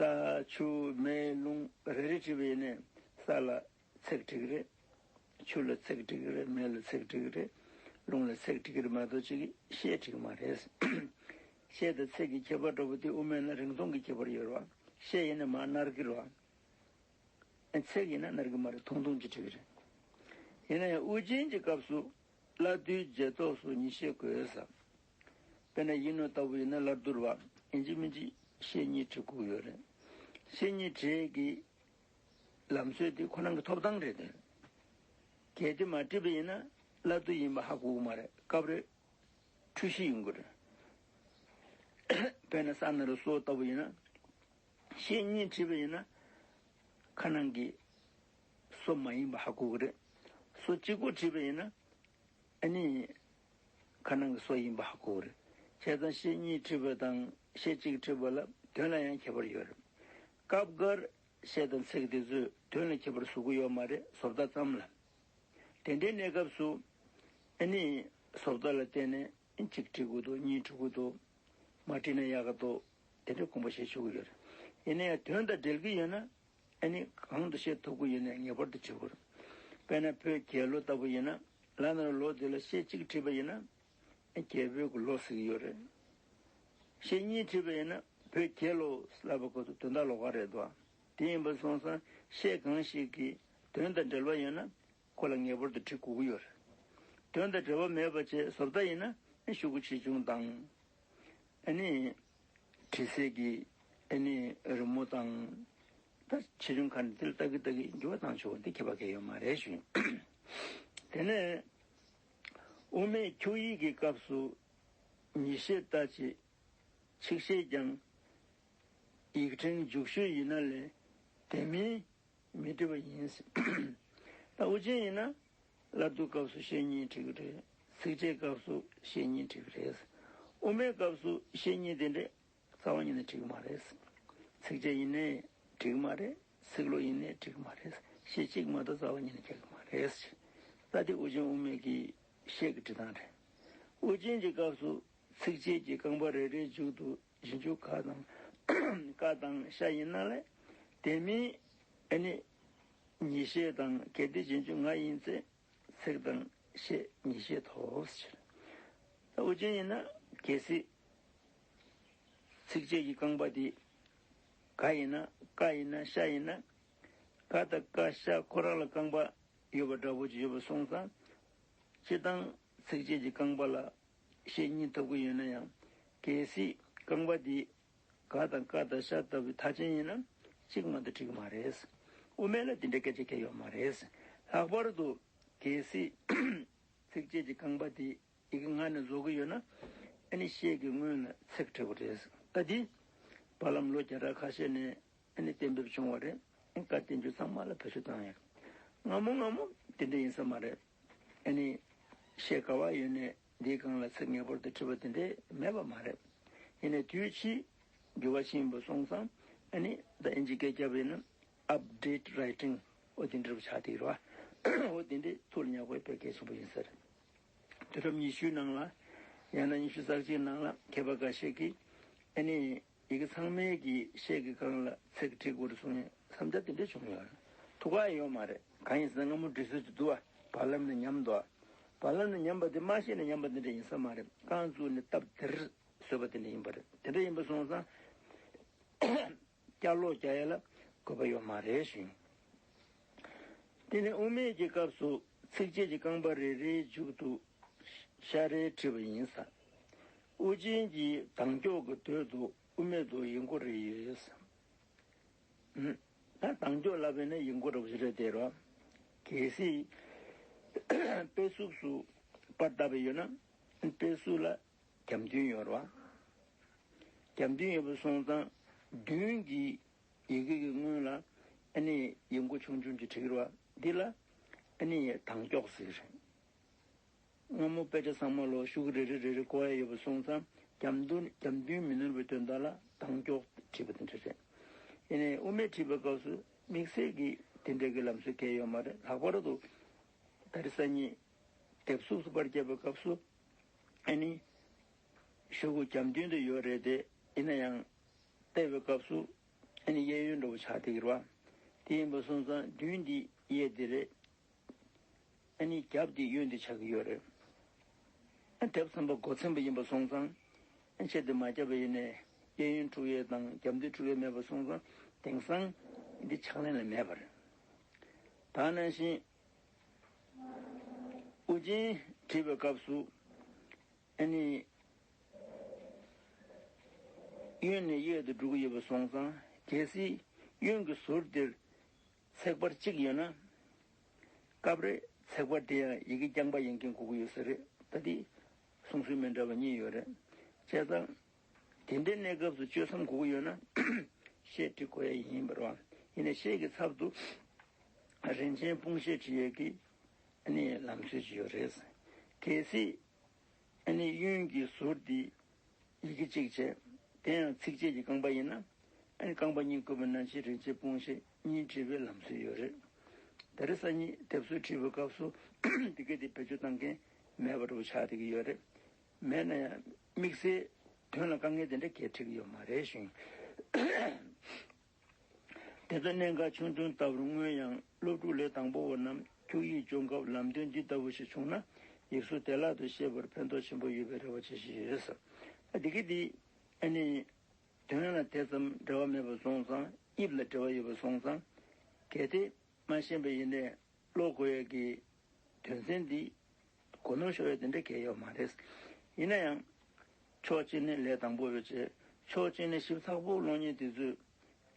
ཆུ་མེ་རླུང་རེ་རེ་བྲིས་པ་ཡིན་ནའི་ས་ལ་ཚེག་བྲི་གི་རེད། ཆུ་ལ་ཚེག་བྲི་གི་རེད། མེ་ལ་ཚེག་བྲི་གི་རེད། རླུང་ལ་ཚེག་བྲི་གི་རེད་མ་གཏོགས་ཅིག་ཤད་བྲི་གི་མ་རེད། ཤད་དང་ཚེག་གི་ཁྱད་པར་འདྲ་བོ་དེ་དབུ་མེད་ན་རིང་ཐུང་གི་ཁྱད་པར་ཡོད་རེད་བ། ཤད་ཡིན་ན་མར་ནར་གི་རེད་བ། ཚེག་ཡིན་ན་ནར་གི་མ་རེད། ཐུང་ཐུང་ཅིག་བྲི་གི་རེད། ཡིན་ན་ཡང་དབུ་ཅན་གྱི་སྐབས་སུ་བླ་བསྡུའི་རྗེས་ཐོག་སུ་གཉིས་ཤད་དགོས་ས། དཔེར་ན་ཡིག་ནོར་ལྟ་བུ་ཡིན་ན་བླ་བསྡུ་རེད་བ། ཡིན་གཅིག་མིན་གཅིག་ཤད་གཉིས་བྲི་དགོས་ཡོད་རེད། ཤད་གཉིས་བྲིས་ཀྱི་ལམ་སྲོལ་དེ་ཁོ་རང་གི་ཐོབ་ཐང་རེད་དེ། གལ་ཏེ་མ་བྲིས་པ་ཡིན་ན་བླ་བསྡུ་ཡིན་པ་ཧ་གོ་གི་མ་རེད། སྐབས་རེ་འཁྲུལ་གཞི་ཡོང་གི་རེད། དཔེར་ན་ས་ན་རོ་སོ་ལྟ་བུ་ཡིན་ན། ཤད་གཉིས་བྲིས་པ་ཡིན་ན། ཁ་ནང་གི་སོ་མ་ཡིན་པ་ཧ་གོ་གི་རེད། སོ་གཅིག་པོ་བྲིས་པ་ཡིན་ན། ཨ་ནི། ཁ་ནང་གི་སོ་ཡིན་པ་ཧ་གོ་གི་རེད། བྱས་ཙང་ཤད་གཉིས་བྲིས་པ་དང་ཤད་གཅིག་བྲིས་པ་ལ་དོན་ལ་ཡང་ཁྱད་པར་ཡོད་རེད། སྐབས་འགར་ཤད་དང་ཚེག་དེ་ཚོས་དོན་ལ་ཁྱད་པར་བཟོ་གི་ཡོད་མ་རེད། བཟོ་ལྟ་ཙམ་ལ། དེ་འདྲའི་གནས་སྐབས་སུ། ཨ་ནི། བཟོ་ལྟ་ལ་བརྟེན་ནས་གཅིག་བྲི་དགོས་འདུག་གཉིས་བྲི་དགོས་འདུག་མ་བྲིས་ན་ཡག་ག་འདུག་དེ་འདྲའི་དགོངས་པ་བཞེས་ཆོག་གི་ཡོད་རེད། ཡིན་ན་ཡང་དོན་དང་འབྲེལ་གྱི་ཡོད་ན། ཨ་ནི་གང་དུ་བཤད་ཐུབ་ཀྱི་ཡོད་ན་ངེས་པར་དུ་བྲི་དགོས་རེད། དཔེར་ན་བོད་རྒྱལ་ལོ་ལྟ་བུ་ཡིན་ན། ལ་ན་རོ་ལོ་དེ་ལ་ཤད་གཅིག་བྲིས་པ་ཡིན་ན། རྒྱལ་པོའི་གི་ལོ་ཟེར་གྱི་ཡོད་རེད། ཤད་གཉིས་བྲིས་པ་ཡིན་ན་བོད་རྒྱལ་ལོ་ལབ་པ་ཁོ་ཚོ་དོན་དག་ལོགས་ཀ་རེད་དོ། དེ་ཡིན་པ་སོང་ཙང་ཤད་གང་ཞིག་གི་དོན་དང་འབྲེལ་བ་ཡོད་ན་ཁོ་ལ་ངེས་པར་དུ་བྲི་དགོས་ཀྱི་ཡོད་རེད། དོན་དང་འབྲེལ་བ་མེད་པ་བྱས་བཟོ་ལྟ་ཡིན་ན་ཤོག་གུ་ཆེ་ཆུང་དང་། ཨ་ནི། བྲི་སའི་གི་ཨ་ནི་རི་མོ་དང་། ད་ཆེ་ཆུང་ག་འདྲ་དེ་ལ་ལྟ་གི་ལྟ་གི་འགྱུར་བ་བཏང་ཆོག་འདི་ཁྱད་པར་གང་ཡོད་མ་རེད་ཞུ། དེ་ནས་དབུ་མེད་འཁྱུག་ཡིག་གི་སྐབས་སུ་ཉིས་ཤད་ལྟ་ཅི། ཆིག་ཤད་ཀྱང་ཡིག་ཕྲེང་མཇུག་ཤོས་ཡིན་ན་ལས་དེ་མིན་མི་འབྲི་བ་ཡིན། ད་དབུ་ཅན་ཡིན་ན་བླ་བསྡུ་སྐབས་སུ་ཤད་གཉིས་བྲི་གི་རེད། ཚེག་བཅད་སྐབས་སུ་ཤད་གཉིས་བྲི་གི་རེད། དབུ་མེད་སྐབས་སུ་ཤད་གཉིས་དེ་འདྲས་རྩ་བ་ཉིད་ནས་འགྲིག་གི་མ་རེད། ཚེག་བཅད་ཡིན་ནའི་འགྲིག་གི་མ་རེད། ཚིག་ལོག་ཡིན་ནའི་འགྲིག་གི་མ་རེད། ཤད་གཅིག་མ་གཏོགས་རྩ་བ་ཉིད་ནས་ཁེགས་ཀྱི་མ་རེད། ད་དེ་དབུ་ཅན་དབུ་མེད་ཀྱི་ཤད་ཀྱི་འབྲི་སྟངས་རེད། དབུ་ཅན་གྱི་སྐབས་སུ་ཚིགས་བཅད་ཀྱི་རྐང་པ་རེ་རེའི་མཇུག་ཏུ་རྗེས་འཇུག་ག་དང་ཀ་དང་ཤ་ཡིན་ན་ལས། དེ་མིན་ཨ་ནི་ཉིས་ཤད་དང་གལ་ཏེ་རྗེས་འཇུག་ང་ཡིན་ཚེ། ཚིགས་དང་ཤད་ཉིས་ཤད་ཐོབ་ཟེར། ད་དབུ་ཅན་ཡིན་ན་གལ་སྲིད་ཚིགས་བཅད་ཀྱི་རྐང་པ་དེ་ག་ཡིན་ན་ཀ་ཡིན་ན་ཤ་ཡིན་ན། ག་དང་ཀ་ཤ་ཁོ་རང་ལ་རྐང་པ་ཡོད་པ་འདྲ་པོ་ཅིག་ཡོད་པ་སོང་ཙང་། སྤྱིར་བཏང་ཚིགས་བཅད་ཀྱི་རྐང་པ་ལ་ཤད་གཉིས་ཐོབ་ཀྱི་ཡོད་ན་ཡང་། གལ་སྲིད་རྐང་པ་དེ་ག་དང་ཀ་དང་ཤ་ལྟ་བུའི་མཐའ་ཅན་ཡིན་ན་གཅིག་མ་གཏོགས་འགྲིག་གི་མ་རེད། དབུ་མེད་ལ་དེ་འདྲའི་སྐད་ཆ་གང་ཡང་ཡོད་མ་རེད། ལྷག་པར་དུ་གལ་སྲིད་ཚིགས་བཅད་ཀྱི་རྐང་པ་དེ་ཡི་གེ་ང་ནས་བཟོ་གི་ཡོད་ན། ཨ་ནི་ཤད་ཀྱི་སྔོན་ལ་ཚེག་བྲི་དགོས་རེད། ད་དེ་བར་ལམ་ལོ་བརྒྱ་ཕྲག་ཁ་ཤས་ནས་ཨ་ནི་གཏན་འབེབས་བྱུང་བ་རེད། ཨ་ནི་བཀའ་བསྟན་འགྱུར་ཚང་མ་ལ་བེད་སྤྱོད་བཏང་ཡོད། སྔ་མོ་སྔ་མོ་དེ་འདྲ་ཡིན་ས་མ་རེད། ཨ་ནི་ཤད་ག་པར་ཡོད་ནས་འདིའི་སྒང་ལ་ཚེག་ངེས་པར་དུ་བྲིས་པ་དེ་འདྲ་མེད་པ་མ་རེད། ཡིན་ནའི་དུས་ཕྱིས་འགྱུར་བ་ཕྱིན་པ་སོང་ཙང་། ཨ་ནི་ད་ཨིན་ཇི་སྐད་རྒྱབ་ཡིན་ན་ཨབ་ཌེཊ་རའི་ཊིང་འོ་དེ་འདྲ་པོ་ཆགས་བསྡད་ཡོད་རེད་བ། འོ་དེ་འདྲ་ཐུགས་ལ་ཉར་དགོས་དཔེ་གལ་ཆེན་པོ་ཡིན་ས་རེད། དུས་རབས་ཉི་ཤུའི་ནང་ལ། ཡང་ན་ཉི་ཤུ་རྩ་གཅིག་ནང་ལ་མཁས་པ་འགའ་ཤས་ཀྱིས་ཨ་ནི་ཡི་གེ་ཚང་མའི་གི་ཤད་ཀྱི་སྒང་ལ་ཚེག་བྲི་དགོས་རེད་གསུངས་ཡ་བསམ་འཆར་དེ་འདྲ་བྱུང་ཡོད་རེད། ཐུགས་ཁག་ཡོད་མ་རེད། གང་ཡིན་ཟེར་ན་སྔ་མོ་འབྲི་སྲོལ་དེ་འདུག་བ། བར་ལམ་ནས་ཉམས་འདུག་བ། བར་ལམ་ནས་ཉམས་པ་དེ་མ་ཤེས་ནས་ཉམས་པ་དེ་འདྲ་ཡིན་ས་མ་རེད། རྐང་བཙུགས་ནས་སྟབས་བདེར་བཟོས་པ་དེ་འདྲ་ཡིན་པ་རེད། དེ་འདྲ་ཡིན་པ་སོང་ཙང་། བསྐྱར་ཀློག་རྒྱག་ཡ་ལ་དགོས་པ་ཡོད་མ་རེད་ཞུ། དེ་ནས་དབུ་མེད་ཀྱི་སྐབས་སུ་ཚིགས་བཅད་ཀྱི་རྐང་པ་རེ་རེའི་མཇུག་ཏུ་ཤ་རེ་བྲིས་པ་ཡིན་ས། དབུ་ཅན་གྱི་དང་ཀྱོག་གི་དོད་དུ་དབུ་མེད་དུ་ཡིག་མགོ་རེ་ཡོད་ས། ད་དང་ཀྱོག་ལབ་པ་ཡིན་ན་ཡིག་མགོ་འདྲ་པོ་ཞིག་རེད་དེ་རོ། གལ་སྲིད་དཔེ་གཟུགས་སུ་པར་བཏབ་པ་ཡོད་ན་དཔེ་གཟུགས་ལ་རྒྱབ་མདུན་ཡོད་རེད་བ། རྒྱབ་མདུན་ཡོད་པ་སོང་ཙང་མདུན་གྱི་ཡི་གེ་གི་སྔོན་ལ་ཨ་ནི་ཡིག་མགོ་ཆུང་ཆུང་ཅིག་བྲིས་ཀྱི་རེད་བ། འདི་ལ་ཨ་ནི་དང་ཀྱོག་ཟེར་གྱི་རེད། སྔ་མོ་དཔེ་ཆ་ཚང་མ་ལོ་ཤོག་གུ་རེ་རེ་རེ་རེ་བཀོད་ཡ་ཡོད་པ་སོང་ཙང་རྒྱབ་མདུན་རྒྱབ་མདུན་མི་ནོར་བའི་དོན་དག་ལ་དང་ཀྱོག་བྲིས་པ་དེ་འདྲ་རེད། ཡིན་ནའི་དབུ་མེད་བྲིས་པའི་སྐབས་སུ་དམིགས་བསལ་གྱི་དེ་འདྲ་གི་ལམ་སྲོལ་གང་ཡང་ཡོད་མ་རེད། ལྷག་པར་དུ་ད་རེས་སང་ཉིན་དེབ་གཟུགས་སུ་པར་བརྒྱབ་པའི་སྐབས་སུ་ཨ་ནི་ཤོག་གུ་རྒྱབ་མདུན་དུ་ཡོད་རེད་དེ། ཡིན་ན་ཡང་བལྟས་པའི་སྐབས་སུ་ཨ་ནི་གཡས་གཡོན་འདྲ་པོ་ཆགས་བསྡད་ཀྱི་རེད་བ། དེ་ཡིན་པ་སོང་ཙང་མདུན་འདི་གཡས་འདི་རེད། ཨ་ནི་རྒྱབ་འདི་གཡོན་འདི་ཆགས་ཀྱི་ཡོད་རེད། ཨ་དེབ་ཚན་པ་མགོ་ཚན་པ་ཡིན་པ་སོང་ཙང་། ཨ་ཆེད་དུ་མ་བརྒྱབ་པ་ཡིན་ནའི་གཡས་གཡོན་འཁྲུག་ཡས་དང་རྒྱབ་མདུན་འཁྲུག་ཡས་མེད་པ་སོང་ཙང་དེང་སང་འདི་ཕྱག་ལེན་ལ་མེད་པ་རེད། ད་ནང་བཞིན་དབུ་ཅན་བྲིས་པའི་སྐབས་སུ་ཨ་ནི་གཡོན་ནས་གཡས་དུ་འགྲོ་གི་ཡོད་པ་སོང་ཙང་། གལ་སྲིད་གཡོན་གྱི་ཟུར་འདིར་ཚེག་བར་གཅིག་ཡོད་ན། སྐབས་རེ་ཚེག་བར་དེ་ཡང་ཡི་གེ་རྐྱང་པ་ཡིན་མཁན་དགོས་ཀྱི་ཡོད་ས་རེད། ད་དེ་གསུང་སྲོལ་མི་འདྲ་བ་གཉིས་ཡོད་རེད། བྱས་ཙང་དེ་འདྲའི་གནས་སྐབས་སུ་བཅོས་མཚམས་དགོས་ཀྱི་ཡོད་ན་ཤད་བྲི་དགོས་ཡ་ཡིན་པ་རེད་བ། ཡིན་ནའི་ཤད་ཀྱི་ཚབ་ཏུ་རིན་ཆེན་སྤུངས་ཤད་བྲི་ཡས་ཀྱི་ཨ་ནི་ལམ་སྲོལ་ཅིག་ཡོད་རེད། གལ་སྲིད་ཨ་ནི་གཡོན་གྱི་ཟུར་འདི་ཡི་གེ་གཅིག་བྱས། དེ་ཡང་ཚིགས་བཅད་ཀྱི་རྐང་པ་ཡིན་ན། ཨ་ནི་རྐང་པ་གཉིས་བཀོད་པ་ནང་བཞིན་རིན་ཆེན་སྤུངས་ཤད་གཉིས་བྲིས་པའི་ལམ་སྲོལ་ཡོད་རེད། ད་རེས་སང་ཉིན་དེབ་གཟུགས་བྲིས་པའི་སྐབས་སུ་འདི་ག་དེ་བེད་སྤྱོད་བཏང་མཁན་མེད་པ་འདྲ་པོ་ཆགས་བསྡད་ཀྱི་ཡོད་རེད། མེད་ན་ཡང་དམིགས་བསལ་དོན་ལ་དཀའ་ངལ་དེ་འདྲ་གས་འཕྲད་ཀྱི་ཡོད་མ་རེད་ཞུ། དེ་ཚོ་གནད་འགག་ཆུང་ཆུང་ལྟ་བུར་མངོན་ཡང་། སློབ་ཕྲུག་ལས་དང་པོ་བ་རྣམས་འཁྱུག་ཡིག་སྦྱོང་སྐབས་ལམ་སྟོན་འདི་ལྟ་བུ་ཞིག་བྱུང་ན་ཡིག་གཟུགས་བདེ་བླག་ཏུ་ཤེས་པར་ཕན་ཐོགས་ཆེན་པོ་ཡོད་པའི་རེ་བ་བྱེད་བཞིན་ཡོད་ཟེར། ཨ་འདི་ག་འདི་ཨ་ནི་དོན་ལ་དེ་ཙམ་འབྲེལ་བ་མེད་པ་སོང་ཙང་། དབྱིབས་ལ་འབྲེལ་བ་ཡོད་པ་སོང་ཙང་། གལ་ཏེ་མ་ཤེས་པ་ཡིན་ནའི་ཀློག་དགོས་ཡས་ཀྱི་དོན་ཚན་འདི་གོ་ནོར་ཤོར་ཡ་དེ་འདྲ་གང་ཡང་ཡོད་མ་རེད། ཡིན་ན་ཡང་ཕྱོགས་གཅིག་ནས་ལས་དང་པོ་ཡོད་ཅེས། ཕྱོགས་གཅིག་ནས་ཞིབ་ཚགས་པོ་ཀློག་མཁན་དེ་ཚོས་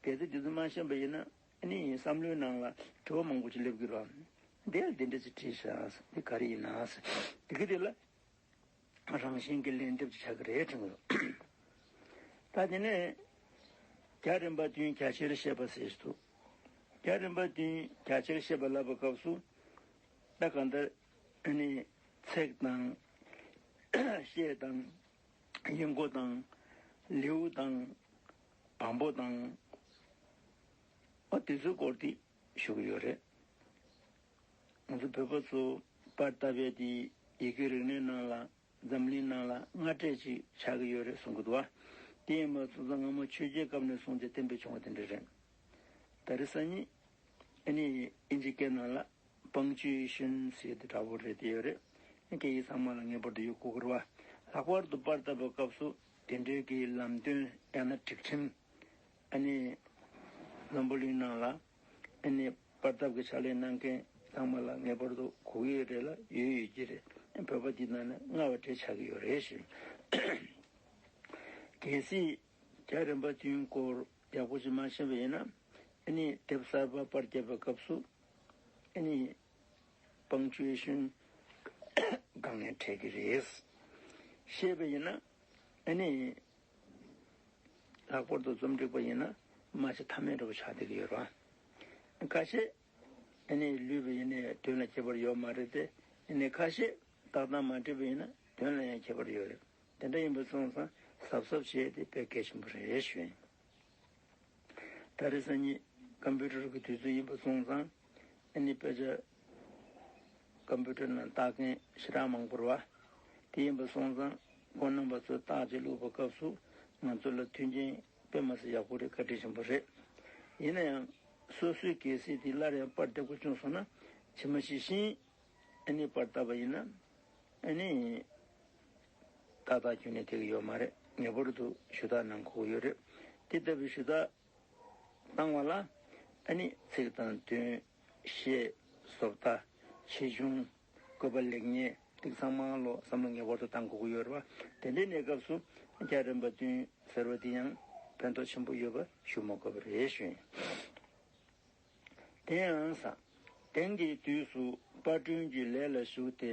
གལ་ཏེ་དེ་ཚོ་མ་ཤེས་པ་ཡིན་ན། ཨ་ནི་བསམ་བློའི་ནང་ལ་དྲི་བ་མང་པོ་ཅིག་སླེབས་ཀྱི་རེད། འདི་ལ་འདི་འདྲ་ཅིག་བྲིས་ཤག་འདི་ག་རེ་ཡིན་ན། འདི་ག་དེ་ལ་རང་བཞིན་གྱི་ལན་འདེབས་ཅིག་ཆགས་ཀྱི་རེད་དྲན་གྱི་ཡོད། ད་དེ་ནས་རྒྱ་རིམ་པ་བདུན་རྒྱ་ཆེར་བཤད་པ་ཟེར་གྱི་འདུག་རྒྱ་རིམ་པ་བདུན་རྒྱ་ཆེར་བཤད་པ་ལབ་པའི་སྐབས་སུ། ད་གང་ལྟར་ཨ་ནི་ཚེག་དང་ཤད་དང་ཡིག་མགོ་དང་ལེའུ་དང་བམ་པོ་དང་། ཨ་དེ་ཚོའི་སྐོར་དེ་ཞུ་གི་ཡོད་རེད། ང་ཚོ་བོད་པ་ཚོ་པར་བཏབ་པའི་དེ་ཡི་གེ་རིག་གནས་ནང་ལ་འཛམ་གླིང་ནང་ལ་སྔ་གྲས་ཅིག་ཆགས་ཀྱི་ཡོད་རེད་གསུང་གི་འདུག་བ། དེ་ཡིན་པ་སོང་ཙང་སྔ་མོ་ཆོས་རྒྱལ་སྐབས་ནས་བཟུང་སྟེ་གཏན་འབེབས་བྱུང་བ་དེ་འདྲ་རེད། ད་རེས་སང་ཉིན་ཨ་ནི་ཨིན་ཇི་སྐད་ནང་ལ་པང་ཅུའི་ཤུན་ཟེར་དེ་འདྲ་པོ་རེད་དེ་ཡོད་རེད། སྐད་ཡིག་ཚང་མ་ལ་ངེས་པར་དུ་ཡོད་དགོས་ཀྱི་རེད་བ། ལྷག་པར་དུ་པར་བཏབ་པའི་སྐབས་སུ་དེ་འདྲའི་གི་ལམ་སྟོན་ཡང་ན་སྒྲིག་ཁྲིམས། ཨ་ནི་འཛམ་བུ་གླིང་ནང་ལ་ཨ་ནི་པར་བཏབ་ཀྱི་ཕྱག་ལས་གནང་མཁན་ཚང་མ་ལ་ངེས་པར་དུ་དགོས་ཀྱི་རེད་ལ་ཡོད་ཡོད་ཀྱི་རེད། བོད་པ་འདི་ནང་ནས་སྔ་བ་གྲས་ཆགས་ཀྱི་ཡོད་རེད་ཞུ། གལ་སྲིད་རྒྱལ་བ་རིམ་པ་བདུན་སྐོར་ཡག་པོ་ཞིག་མ་ཤེས་པ་ཡིན་ན་ཨ་ནི་དེབ་གསར་པ་པར་བརྒྱབ་པའི་སྐབས་སུ་ཨ་ནི་པང་ཅུའི་ཤུན་དཀའ་ངལ་འཕྲད་ཀྱི་རེད། ཤེས་པ་ཡིན་ན་ཨ་ནི། ལྷག་པར་དུ་རྩོམ་སྒྲིག་པ་ཡིན་ན་མ་ཤེས་ཐབས་མེད་འདྲ་པོ་ཆགས་བསྡད་ཀྱི་ཡོད་རེད་བ། ཁ་ཤས་ཨ་ནི་ལུས་པ་ཡིན་ནའི་དོན་ལ་ཁྱད་པར་ཡོད་མ་རེད་དེ། ཨ་ནི་ཁ་ཤས་ཏག་ཏག་མ་བྲིས་པ་ཡིན་ན་དོན་ལ་ཡང་ཁྱད་པར་ཡོད་རེད། དེ་འདྲ་ཡིན་པ་སོང་ཙང་གཟབ་གཟབ་བྱས་ཏེ་དཔེ་གལ་ཆེན་པོ་རེད་ཞུ་ཡིན། ད་རེས་སང་ཉིན་ཀམ་པུ་ཊར་གྱི་དུས་ཚོད་ཡིན་པ་སོང་ཙང་ཨ་ནི་དཔེ་ཆ་ཀམ་པུ་ཊར་ནང་བལྟ་མཁན་ཞེ་དྲག་མང་པོ་རེད་བ། དེ་ཡིན་པ་སོང་ཙང་ཁོང་རྣམ་པ་ཚོས་བརྟག་དཔྱད་བླུགས་པའི་སྐབས་སུ་ང་ཚོ་ལ་མཐུན་རྐྱེན་དཔེ་མ་སྲིད་ཡག་པོ་རེད། བཀའ་དྲིན་ཆེན་པོ་རེད། ཡིན་ན་ཡང་སོ་སོའི་གལ་སྲིད་དེ་སླར་ཡང་པར་བརྒྱབ་དགོས་བྱུང་སོང་ན་ཇི་མ་ཇི་བཞིན་ཨ་ནི་པར་བཏབ་པ་ཡིན་ན་ཨ་ནི་ཏག་ཏག་ཁྱོན་ནས་འགྲིག་གི་ཡོད་མ་རེད། ངེས་པར་དུ་ཞུ་དག་གནང་དགོས་ཀྱི་ཡོད་རེད། དེ་ལྟ་བུའི་ཞུ་དག་བཏང་བ་ལ་ཨ་ནི་ཚིག་དང་དོན། ཤེས། བཟོ་ལྟ། ཆེ་ཆུང་། བཀོད་པ་ལེགས་ཉེས་དེ་ཚང་མ་ལོ་བསམ་བློ་ངེས་པར་དུ་བཏང་དགོས་ཀྱི་ཡོད་རེད་བ། དེ་འདྲའི་གནས་སྐབས་སུ་རྒྱལ་བ་རིམ་པ་བདུན་ཟེར་བ་དེ་ཡང་ཕན་ཐོགས་ཆེན་པོ་ཡོད་པ་ཞུ་མ་དགོས་པ་རེད་ཞུ་ཡིན། དེ་ཡང་ས། དེང་གི་དུས་སུ་དཔར་སྐྲུན་གྱི་ལས་ལ་ཞུགས་ཏེ།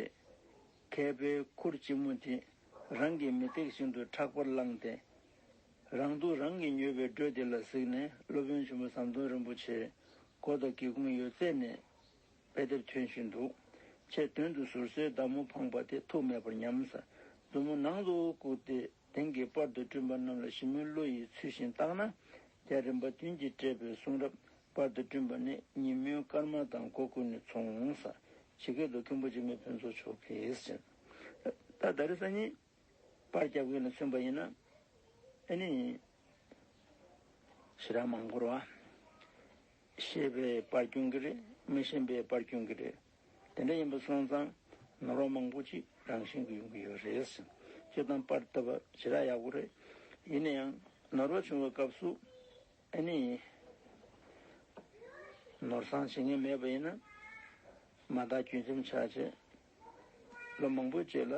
མཁས་པའི་ཁུར་ལྕི་མོ་དེ་རང་གི་མི་ཚེ་བཞིན་དུ་ཕྲག་པར་བླངས་ཏེ། རང་སྡུག་རང་གིས་ཉོས་པའི་འགྲོས་དེ་ལ་གཟིགས་ནས་སློབ་དཔོན་ཆེན་པོ་ཟམ་གདོང་རིན་པོ་ཆེ་སྒོ་དང་སྒེའུ་ཁུང་ཡོད་ཚད་ནས་དཔེ་དེབ་ཐོན་བཞིན་འདུག་ཆེས་དོན་དུ་ཟུར་གསོའི་མདའ་མོ་འཕངས་པ་དེ་ཐུག་མེད་པར་ཉམས། མཛུབ་མོ་ནང་དུ་བཀུག་སྟེ་དེང་གི་པར་དུ་བསྐྲུན་པ་རྣམས་ལ་ཞི་མོའི་བློ་ཡིས་ཚུལ་བཞིན་བརྟགས་ན། རྒྱལ་རིམ་པ་བདུན་གྱིས་སྤྲད་པའི་གསུང་རབ་པར་དུ་བསྐྲུན་པ་ནི་ཉིན་མོའི་སྐར་མ་དང་སྒོ་ཀུན་ནས་མཚུངས། ཇི་སྐད་དུ་མཁན་པོ་འཇིགས་མེད་ཕུན་ཚོགས་མཆོག་གིས་ཟེར། ད་ད་རེས་སང་ཉིན། པར་རྒྱབ་མཁན་ལ་མཚོན་པ་ཡིན་ན། ཨ་ནི། ཞེ་དྲག་མང་པོ་རེད་བ། ཤེས་པས་པར་སྐྱོན་གྱི་རེད། མི་ཤེས་པས་པར་སྐྱོན་གྱི་རེད། དེ་འདྲ་ཡིན་པ་སོང་ཙང་ནོར་བ་མང་པོ་ཅིག་རང་བཞིན་གྱིས་ཡོང་གི་ཡོད་རེད། སྤྱིར་བཏང་པར་བཏབ་པ་ཞེ་དྲག་ཡག་པོ་རེད། ཡིན་ན་ཡང་ནོར་བ་བྱུང་བའི་སྐབས་སུ། ཨ་ནི། ནོར་བཟང་བྱེད་མཁན་མེད་པ་ཡིན་ན། མ་དག་རྒྱུན་འཛོམས་ཆགས་བྱས། ལོ་མང་པོའི་རྗེས་ལ་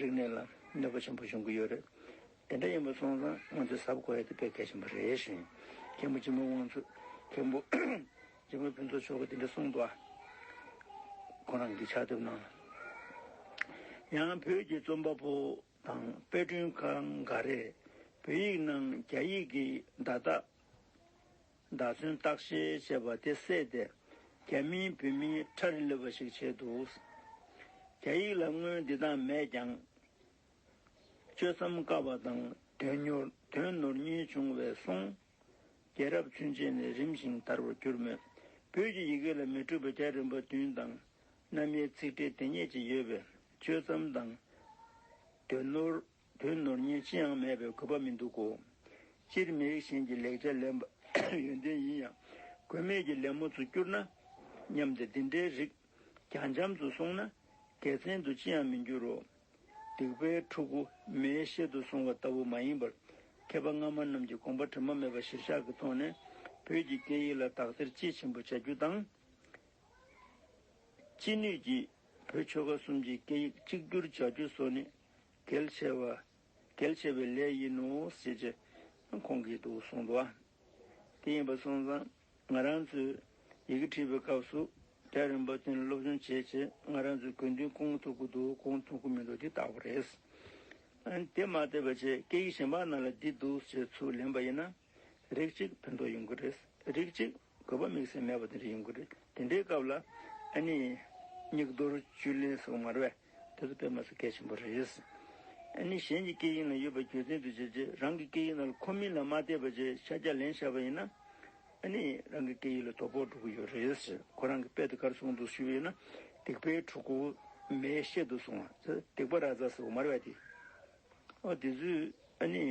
རིག་གནས་ལ་གནོད་པ་ཆེན་པོ་འབྱུང་གི་ཡོད་རེད། དེ་འདྲ་ཡིན་པ་སོང་ཙང་ང་ཚོས་གཟབ་དགོས་ཡ་དེ་དཔེ་གལ་ཆེན་པོ་རེད་ཞུ་ཡིན། མཁན་པོ་འཇིགས་མེད་དབང་ཕྱུག་མཁན་པོ་འཇིགས་མེད་ཕུན་ཚོགས་མཆོག་གིས་དེ་འདྲ་གསུངས་འདུག་ཁོ་རང་གི་ཕྱག་དེབ་ནང་ལ། ཡང་བོད་ཀྱི་རྩོམ་པ་པོ་དང་དཔེ་སྐྲུན་ཁང་འགའ་རེས་བོད་ཡིག་ནང་རྒྱ་ཡིག་གི་བརྡ་རྟགས། བརྡ་མཚོན་བརྟག་ཤེས་བྱས་པ་དེ་བསྲེས་ཏེ་རྒྱ་མིན་བོད་མིན་ཁྲ་རེ་ལབ་པ་ཞིག་བྱས་འདུག་རྒྱ་ཡིག་ལ་སྔོན་འདི་དག་མེད་ཀྱང་། གཅོད་མཚམས་བཀག་པ་དང་དོན་ཉོར་དོན་ནོར་གཉིས་བྱུང་བའི་སོང་། རྒྱལ་རབས་ཚུན་ཆད་ནས་རིམ་བཞིན་དར་བར་གྱུར་མོད། བོད་ཀྱི་ཡི་གེ་ལ་མི་འཁྲུགས་པའི་རྒྱ་རིམ་པ་བདུན་དང་། རྣམ་དབྱེ་ཚིག་ཕྲད་དེ་སྙེད་ཅིག་ཡོད་པས་གཅོད་མཚམས་དང་། དོན་ནོར། དོན་ནོར་གཉིས་ཅི་ཡང་མེད་པས་དགོས་པ་མི་འདུག་གོ། སྤྱིར་མི་རིགས་གཞན་གྱི་ལེགས་ཆ་ལེན་པ་ཡོན་ཏན་ཡིན་ཡང་། དགོས་མེད་ཀྱི་ལད་མོ་ཚོ་བསྐྱུར་ན་སྙམ་སྟེ་འདི་འདྲའི་རིགས་རྒྱ་འབྱམས་སུ་སོང་ན་དགེ་མཚན་དུ་ཅི་ཡང་མི་འགྱུར་རོ། སྡིག་པའི་ཕྲུ་གུ་མེའི་ཤེད་དུ་སོང་བ་ལྟ་བུ་མ་ཡིན་པར། མཁས་པ་སྔ་མ་རྣམས་ཀྱི་དགོངས་པ་དྲི་མ་མེད་པ་གཞིར་བཞག་གི་ཐོག་ནས་བོད་ཀྱི་སྐད་ཡིག་ལ་དག་ཐེར་དཔྱིས་ཕྱིན་པོ་བྱ་རྒྱུ་དང་། ཅི་ནུས་ཀྱིས་བོད་ཆོལ་ཁ་གསུམ་གྱི་སྐད་ཡིག་གཅིག་གྱུར་བྱ་རྒྱུ་སོགས་ནི་གལ་ཆེ་བ། གལ་ཆེ་བའི་ལས་ཡིན་ནོ་ཞེས་བྱས་ཁོང་གིས་འདུག་གསུངས་འདུག་བ། དེ་ཡིན་པ་སོང་ཙང་ང་རང་ཚོས་ཡི་གེ་བྲིས་པའི་སྐབས་སུ་རྒྱ་རིམ་པ་བསྟུན་སློབ་སྦྱོང་བྱས་རྗེས་ང་རང་ཚོས་དགོས་འདུན་སྐོང་ཐུབ་ཀྱི་འདུག་སྐོང་ཐུབ་ཀྱི་མི་འདུག་འདི་བརྟག་པ་རེད། ཨ་ནི་དེ་མ་བལྟས་པ་བྱས་སྐད་ཡིག་གཞན་པ་ནང་ལ་འདི་འདུག་ཅེས་ཚུར་ལེན་པ་ཡིན་ན། རིགས་གཅིག་ཕན་ཐོགས་ཡོང་གི་རེད། རིགས་གཅིག་དགོས་པ་དམིགས་བསལ་མེད་པ་དེ་འདྲ་ཡོང་གི་རེད། དེ་འདྲའི་སྐབས་ལ་ཨ་ནི་སྙིགས་དོར་བཅུད་ལེན་སོགས་མ་རེད་པས། དེ་ཚོ་དཔེ་མ་སྲིད་གལ་ཆེན་པོ་རེད། ཨ་ནི་གཞན་གྱི་སྐད་ཡིག་ནང་ཡོད་པ་རྒྱུ་མཚན་དུ་བྱས་རྗེས་རང་གི་སྐད་ཡིག་ནང་ལ་ཁོ་མིན་ལ་མ་བལྟས་པ་བྱས་ཤ་རྒྱགས་ལེན་བཞག་པ་ཡིན་ན། ཨ་ནི་རང་གི་སྐད་ཡིག་ལ་དོ་ཕོག་འགྲོ་གི་ཡོད་རེད་ཟེར། ཁོ་རང་གི་དཔེ་དེ་ག་རེ་གསུངས་འདུག་ཞུས་པ་ཡིན་ན། སྡིག་པའི་ཕྲུ་གུ་མའི་ཤེད་དུ་སོང་བ། སྡིག་པ་ར་ཛ་ཟེར་བ་མ་རེད་པ་དེ། ཨོ་དེ་ཚོས་ཨ་ནི་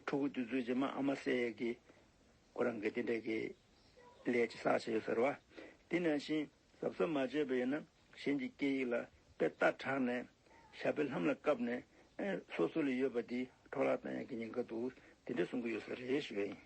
ཕྲུ་གུ་དེ་ཚོས་རྗེས་མ་ཨ་མ་བསད་ཡས་ཀྱི་ཁོ་རང་གི་དེ་འདྲ་གི་ལས་ཅིག་བསགས་བྱས་ཡོད་ས་རེད་བ། དེ་ནང་བཞིན་གཟབ་གཟབ་མ་བྱས་པ་ཡིན་ན་གཞན་གྱི་སྐད་ཡིག་ལ་དཔེ་རྟ་དྲངས་ནས་ཞྭ་དཔེ་ལྷམ་ལ་བཀབ་ནས་ཨེ་སོ་སོ་ལ་ཡོད་པ་དེ་འཕྲོ་བརླག་བཏང་ཡག་གི་ཉེན་ཁ་འདུག་དེ་འདྲ་གསུང་གི་ཡོད་ས་རེད་ཞུ་བ་ཡིན།